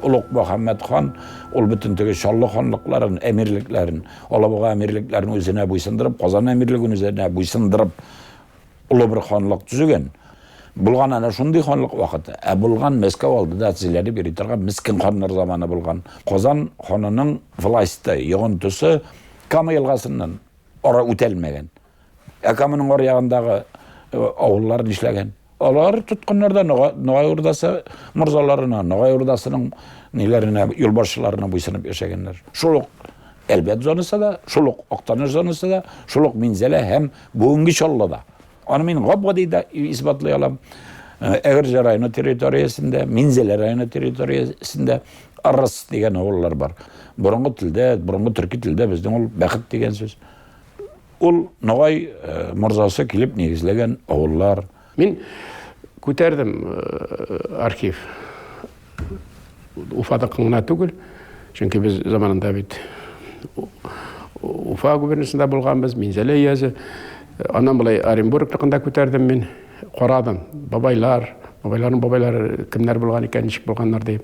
Олуг Мөхәммәд хан ул бөтен теге Чаллы ханлыкларын, әмирлекләрен, Алабуга әмирлекләрен үзенә буйсындырып, Казан әмирлеген үзенә буйсындырып, олы бер ханлык төзегән. Булган әнә шундый ханлык вакыты. Ә булган Мәскәү алдында тезләнеп йөри торган мескен ханнар заманы булган. Казан ханының власте, йогынтысы Кама елгасыннан ары үтәлмәгән. Ә Каманың ар ягындагы авыллар нишләгән? Алар тоткыннарда Ногай Урдасы морзаларына, Ногай Урдасының ниләренә, юлбашчыларына буйсынып яшәгәннәр. Шул ук Әлбәт зонасы да, шул ук Актаныш зонасы да, шул ук Минзәлә һәм бүгенге Чаллы да. Аны мин гап-гади дә исбатлый алам. Әгерҗе районы территориясендә, Минзәлә районы территориясендә Ырыс дигән авыллар бар. Борынгы телдә, борынгы төрки телдә безнең ул бәхет дигән сүз. Ул Ногай морзасы килеп нигезләгән авыллар. Мин күтәрдем архив. Уфадыкы гына түгел, чөнки без заманында бит Уфа губернасында булганбыз, Минзәлә өязе. Аннан болай Оренбургныкын да күтәрдем мин, карадым. Бабайлар, бабайларның бабайлары кемнәр булган икән, ничек булганнар дип.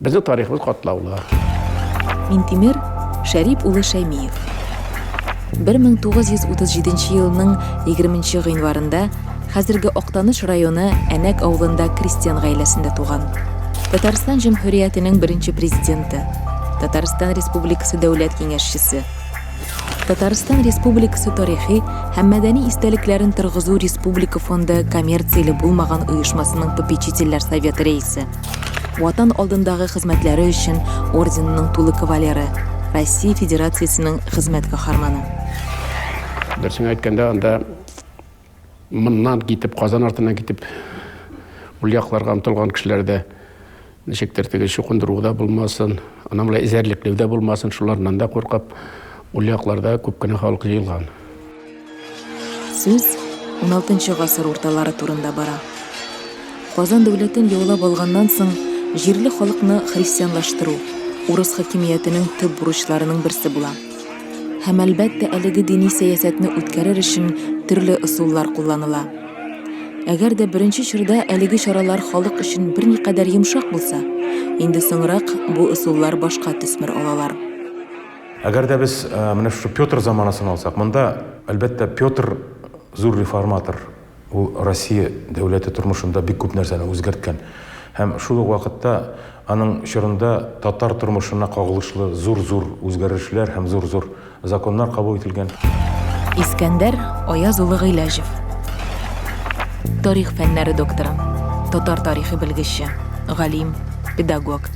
Безнең тарихыбыз катлаулы. Минтимер Шәрип улы Шәймиев. 1937 елның 20 нче гыйнварында хәзерге Актаныш районы Әнәк авылында крестьян гаиләсендә туган. Татарстан Җөмһүриятенең беренче президенты, Татарстан Республикасы Дәүләт Киңәшчесе, Татарстан Республикасы тарихи һәм мәдәни истәлекләрен торгызу республика фонды коммерцияле булмаган оешмасының попечительләр советы рәисе, Ватан алдындагы хезмәтләре өчен орденының тулы кавалеры, Россия Федерациясенең Хезмәт Каһарманы. Дөресен әйткәндә, анда моннан китеп, Казан артыннан китеп, ул якларга омтылган кешеләр дә ничектер теге чукындыру да булмасын, аннан болай эзәрлекләү дә булмасын, шуларыннан да куркып, ул якларда күп кенә халык җыелган. Сүз уналтынчы гасыр урталары турында бара. Казан дәүләтен яулап алганнан соң, җирле халыкны христианлаштыру, урыс хакимиятенең төп бурычларының берсе була. Һәм, әлбәттә, әлеге дини сәясәтне үткәрер өчен төрле ысуллар кулланыла. Әгәр дә беренче чорда әлеге чаралар халык өчен берникадәр йомшак булса, инде соңрак бу ысуллар башка төсмер алалар. Әгәр дә без менә шушы Петр заманасын алсак, монда, әлбәттә, Петр зур реформатор, ул Россия дәүләте тормышында бик күп нәрсәне үзгәрткән. Һәм шул ук вакытта аның чорында татар тормышына кагылышлы зур-зур үзгәрешләр һәм зур-зур Законнар кабул ителгән. Искәндәр Аяз улы Гыйләҗев. Тарих фәннәре докторы, татар тарихы белгече, галим, педагог.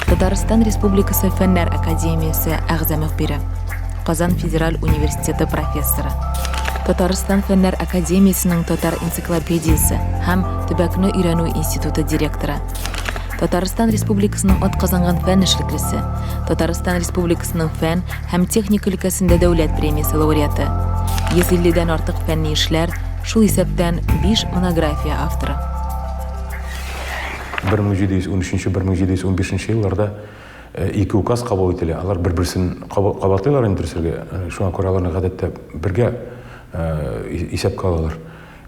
Татарстан Республикасы Фәннәр академиясе әгъза-мөхбире, Казан федераль университеты профессоры. Татарстан Фәннәр академиясенең татар энциклопедиясе һәм төбәкне өйрәнү институты директоры. Татарстан Республикасының атказанган фән эшлеклесе, Татарстан Республикасының фән һәм техника өлкәсендә дәүләт премиясе лауреаты. 150 дән артык фәнни эшләр, шул исәптән 5 монография авторы. 1713-1715 елларда ике указ кабул ителә. Алар бер-берсен кабатлыйлар инде дөресрәге. Шуңа күрә аларны гадәттә бергә исәпкә алалар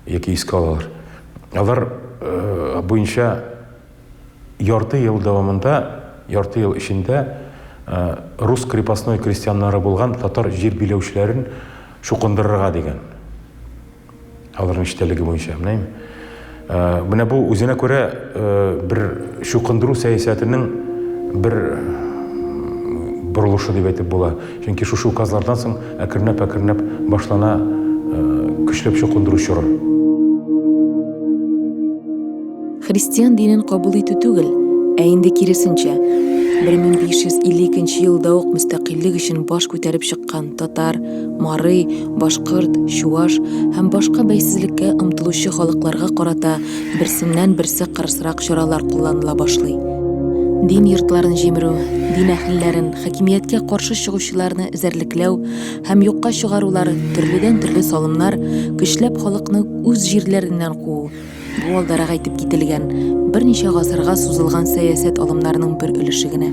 яки искә алалар. Алар буенча Ярты ел дәвамында, ярты ел эчендә рус крепостной крестьяннары булган татар җир биләүчеләрен чукындырырга дигән. Аларның эчтәлеге буенча, менә. Менә бу үзенә күрә бер чукындыру сәясәтенең бер борылышы дип әйтеп була. Чөнки шушы указлардан соң әкренләп-әкренләп башлана көчләп чукындыру чоры. Христиан динен кабул итү түгел, ә инде киресенчә, 1552 елда ук мөстәкыйльлек өчен баш күтәреп чыккан татар, марый, башкорт, чуаш һәм башка бәйсезлеккә омтылучы халыкларга карата берсеннән-берсе кырысрак чаралар кулланыла башлый. Дин йортларын җимерү, дин әһелләрен, хакимияткә каршы чыгучыларны эзәрлекләү һәм юкка чыгарулар, төрледән-төрле салымнар, көчләп халыкны үз җирләреннән куу, бу алдарак әйтеп кителгән, берничә гасырга сузылган сәясәт алымнарының бер өлеше генә.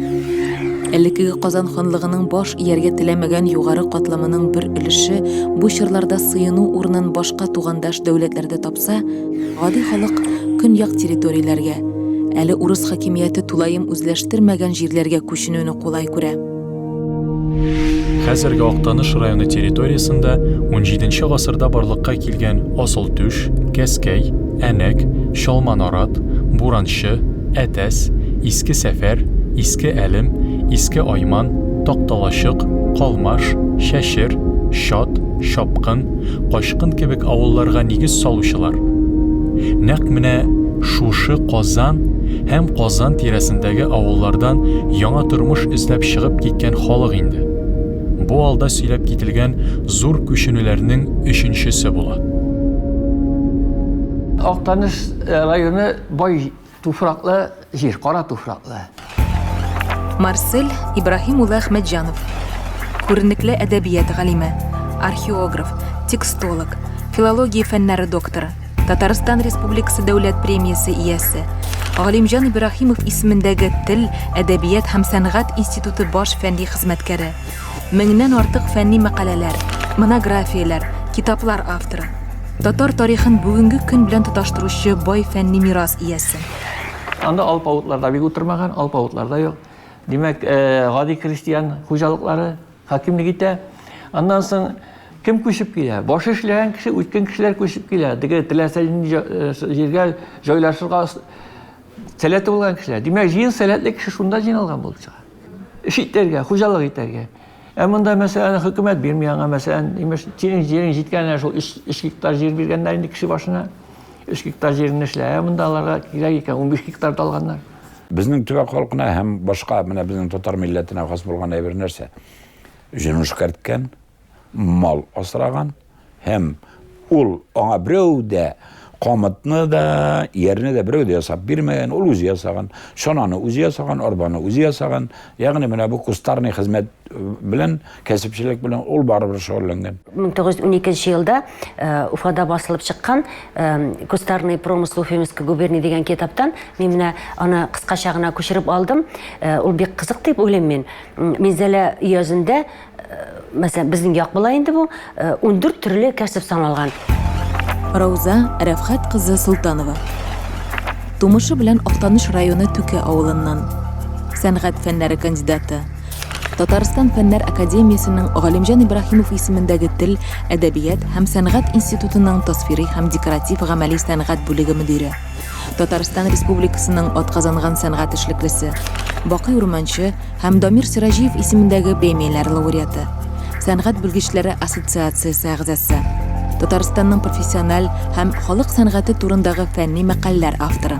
Элеккеге Казан ханлыгының баш ияргә теләмәгән югары катламының бер өлеше бу чорларда сыену урынын башка тугандаш дәүләтләрдә тапса, гади халык көньяк территорияләргә, әле урыс хакимияте тулаем үзләштермәгән җирләргә күченүне кулай күрә. Хәзерге Актаныш районы территориясендә унҗиденче гасырда барлыкка килгән Асылтүш, Кәскәй, Әнәк, Чалманарат, Буранчы, Әтәс, Иске Сәфәр, Иске Әлем, Иске Айман, Такталачык, Калмаш, Чәчер, Чат, Чапкын, Качкын кебек авылларга нигез салучылар, нәкъ менә шушы Казан һәм Казан тирәсендәге авыллардан яңа тормыш эзләп чыгып киткән халык инде. Бу алда сөйләп кителгән зур күченүләрнең өченчесе була. Актаныш районы бай Туфраклы җир, кара туфраклы. Марсель Ибраһим улы Әхмәтҗанов, күренекле әдәбият галиме, археограф, текстолог, филология фәннәре докторы, Татарстан Республикасы Дәүләт премиясе иясе, Галимҗан Ибраһимов исемендәге Тел, әдәбият һәм сәнгать институты баш фәнни хезмәткәре, меңнән артык фәнни мәкаләләр, монографияләр, китаплар авторы. Татар тарихын бүгенге көн белән тоташтыручы бай фәнни мирас иясе. Анда алпавытлар да бик утырмаган, алпавытлар да юк. Димәк, гади крестьян хуҗалыклары хакимлек итә. Аннан соң кем күчеп килә? Башы эшләгән кеше, үткен кешеләр күчеп килә. Теге теләсә нинди җиргә җайлашырга сәләте булган кешеләр. Димәк, җыен сәләтле кеше шунда җыйналган булып чыга. Эш итәргә, хуҗалык итәргә. Ә монда, мәсәлән, хөкүмәт бирми аңа, мәсәлән, имеш, синең җирең җиткән, әнә шул 3 гектар җир биргәннәр инде кеше башына. 3 гектар җирне эшлә. Ә монда аларга кирәк икән, 15 гектар да алганнар. Безнең төбәк халкына һәм башка менә безнең татар милләтенә хас булган әйбер нәрсә? Җен эшкәрткән, мал асраган һәм ул аңа берәү дә камытны да, иярне дә берәү дә ясап бирмәгән, ул үзе ясаган. Чананы үзе ясаган, арбаны үзе ясаган. Ягъни менә бу кустарный хезмәт э, белән, кәсепчелек белән ул барыбер шөгыльләнгән. 1912 елда э, Уфада басылып чыккан э, Кустарный промысл Уфимской губернии дигән китаптан мин менә аны кыскача гына күчереп алдым. Ул бик кызык дип уйлыйм мин. Минзәлә өязендә Мәсәлән, безнең як була инде бу, 14 төрле кәсеп саналган. Рауза Рәфхәт кызы Солтанова. Тумышы белән Актаныш районы Түке авылыннан. Сәнгать фәннәре кандидаты. Татарстан Фәннәр академиясенең Галимҗан Ибраһимов исемендәге тел, әдәбият һәм сәнгать институтының тасвирый һәм декоратив-гамәли сәнгать бүлеге мөдире. Татарстан Республикасының атказанган сәнгать эшлеклесе, Бакый Урманче һәм Дамир Сираҗиев исемендәге премияләр лауреаты, Сәнгать белгечләре ассоциациясе әгъзасы, Татарстанның профессиональ һәм халык сәнгате турындагы фәнни мәкаләләр авторы.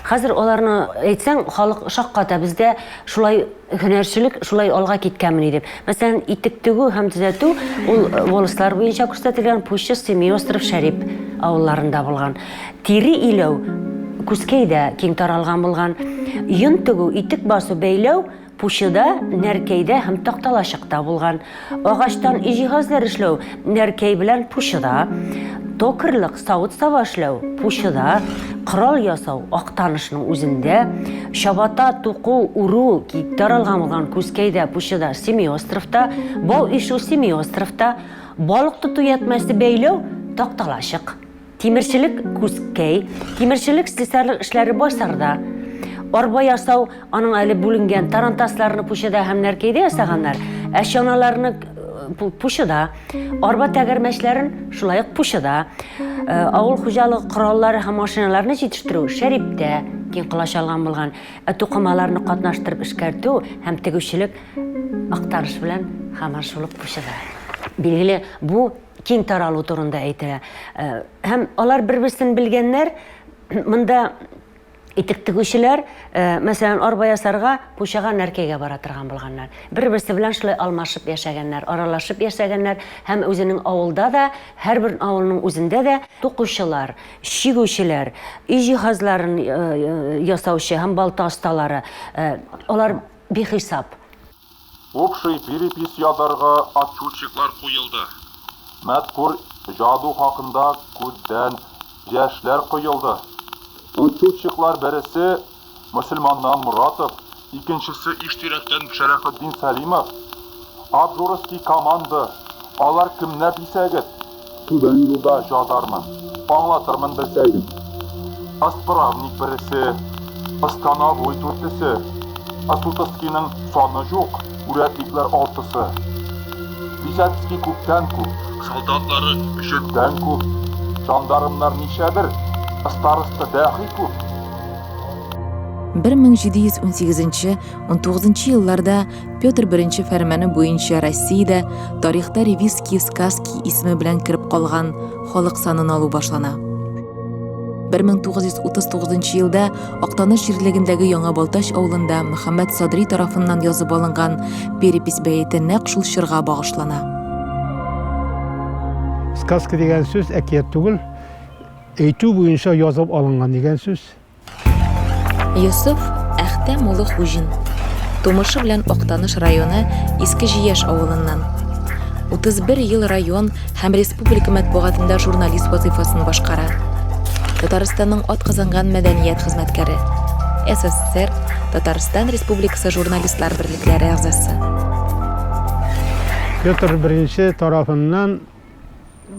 Хәзер аларны әйтсәң, халык шакката, бездә шулай Һөнәрчелек шулай алга киткәнмени дип. Мәсәлән, итек тегү һәм төзәтү ул волослар буенча күрсәтелгән Пуща, Семиостров, Шәрип авылларында булган. Тире иләү Күзкәйдә киң таралган булган. Йон тегү, итек басу, бәйләү Пучыда, Нәркәйдә һәм Такталачыкта булган. Агачтан өй җиһазлар эшләү Нәркәй белән Пучыда. Токарьлык, савыт-саба эшләү, Пучыда, корал ясау, Актанышның үзендә, чабата туку, үрү киң таралган булган Күзкәйдә, Пучыда, Семиостровта, бау ишү Семиостровта, балык тоту ятмәсе бәйләү, Такталачык. Тимерчелек, Күзкәй, тимерчелек, слесарьлык эшләре Байсарда. Арба ясау, аның әле бүленгән, тарантасларны Пучыда һәм Нәркәйдә ясаганнар, ә чаналарны Пучыда. Арба тәгәрмәчләрен шулай ук Пучыда, авыл хуҗалыгы кораллары һәм машиналарны җитештерү Шәриптә киң колач алган булган. Ә тукымаларны катнаштырып эшкәртү һәм тегүчелек Актаныш белән һаман шул ук Пучыда. Билгеле, бу киң таралу турында әйтелә. Һәм алар бер-берсен белгәннәр. Монда. Итек тегүчеләр, мәсәлән, арба ясарга Пучага Нәркәйгә бара торган булганнар. Бер-берсе белән шулай алмашып яшәгәннәр, аралашып яшәгәннәр һәм үзенең авылда да, һәрбер авылның үзендә дә тукучылар, чигүчеләр, өй җиһазларын ясаучы һәм балта осталары, алар бихисап. Общий перепись язарга отчетчиклар куелды. Мәзкур җаду хакында күздән яшьләр коелды. Отчетчиклар бересе мөселманнан Моратов, икенчесе Иштирәктән Шәрәфетдин Сәлимов. Обжорский команда, алар кемнәр дисәгез, Түбән юлда җазармын, аңлатырмын белсәгез. Ысправник бересе, ыстановой дүртесе, ысутыскийның саны җук, үрәтникләр алтысы. Десятский күптән күп, солдатлары өчедән күп, жандармнар ничәдер, ыстарысты дәхи күп. 1718 19 елларда Петр I фәрманы буенча Россиядә тарихта Ревизские сказки исеме белән кереп калган халык санын алу башлана. 1939 елда Актаныш җирлегендәге Яңа Балтач авылында Мөхәммәд Садри тарафыннан язып алынган перепись бәете нәкъ шул чорга багышлана. Сказка дигән сүз әкият түгел, әйтү буенча язып алынган дигән сүз. Йосыф Әхтәм улы Хуҗин. Тумышы белән Актаныш районы Иске Җияш авылыннан. 31 ел район һәм республика матбугатында журналист вазыйфасын башкара. Татарстанның атказанган мәдәният хезмәткәре. СССР, Татарстан Республикасы журналистлар берлекләре әгъзасы. Петр I тарафыннан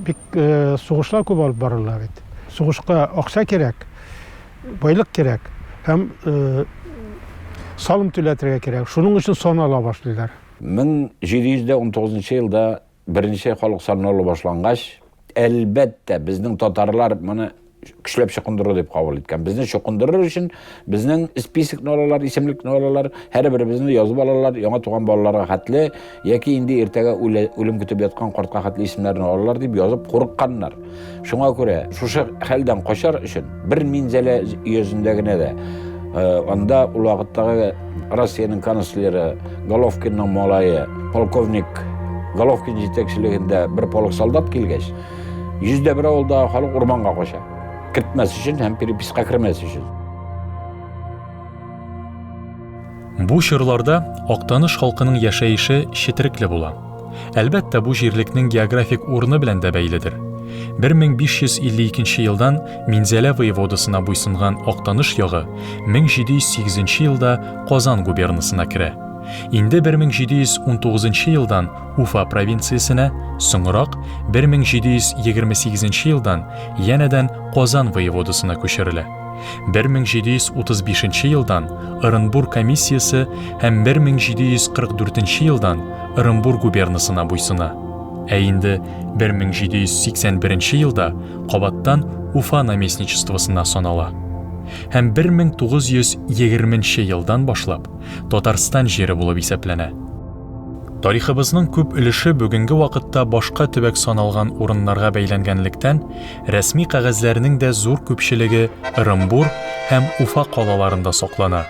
Бик сугышлар күп алып барыла бит. Сугышка акча кирәк, байлык кирәк һәм салым түләтергә кирәк. Шуның өчен сан ала башлыйлар. 1719 елда беренче халык санын алу башлангач, әлбәттә, безнең татарлар моны көчләп чокындыру дип кабул иткән. Безне чокындырыр өчен безнең списокны алалар, исемлекне алалар, һәрберебезне язып алалар, яңа туган балаларга хәтле яки инде иртәгә үлем көтеп яткан картка хәтле исемнәрне алалар дип язып курыкканнар. Шуңа күрә шушы хәлдән качар өчен бер Минзәлә өязендә генә дә анда ул вакыттагы Россиянең канцлеры Головкинның малае полковник Головкин җитәкчелегендә бер полк солдат килгәч, 101 авылдагы халык урманга кача. Кертмәс өчен һәм переписка кермәс өчен. Бу чорларда Актаныш халкының яшәеше четерекле була. Әлбәттә, бу җирлекнең географик урыны белән дә бәйледер. 1552 елдан Минзәлә воеводасына буйсынган Актаныш ягы 1708 елда Казан губернасына керә. Инде 1719 елдан Уфа провинциясенә, соңрак, 1728 елдан янәдән Казан воеводасына күчерелә. 1735 елдан Ырынбур комиссиясе һәм 1744 елдан Ырынбур губернасына буйсына. Ә инде 1781 елда кабаттан Уфа наместничествосына санала. Һәм 1920 елдан башлап Татарстан җире булып исәпләнә. Тарихыбызның күп өлеше бүгенге вакытта башка төбәк саналган урыннарга бәйләнгәнлектән, рәсми кәгазьләрнең дә зур күпчелеге Ырымбур һәм Уфа калаларында саклана.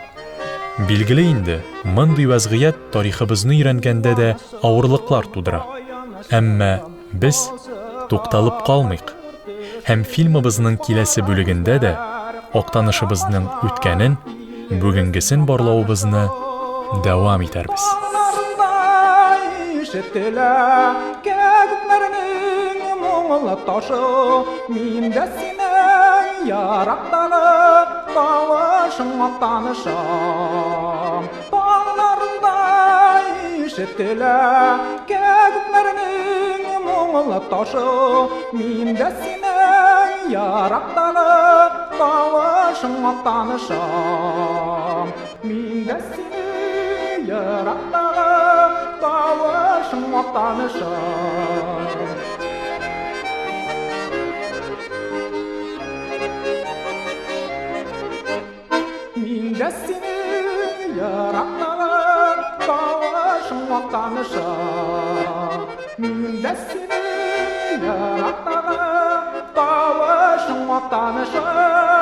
Билгеле инде, мондый вәзгыять тарихыбызны өйрәнгәндә дә авырлыклар тудыра. Әмма без тукталып калмыйк һәм фильмыбызның киләсе бүлегендә дә Актанышыбызның үткәнен, бүгенгесен барлавыбызны дәвам итәрбез. Ишетелә кәгүкләрнең моңлы ташы, мин дә синең ерактагы тавышың Актанышым. Таңнарында ишетелә кәгүкләрнең моңлы ташы, мин дә синең ерактагы тавышың Актанышым. Мин дә синең ерактагы тавышың Актанышым. Мин дә синең ерактагы тавышың Актанышым. Мин дә синең ерактагы тавышың Актанышым.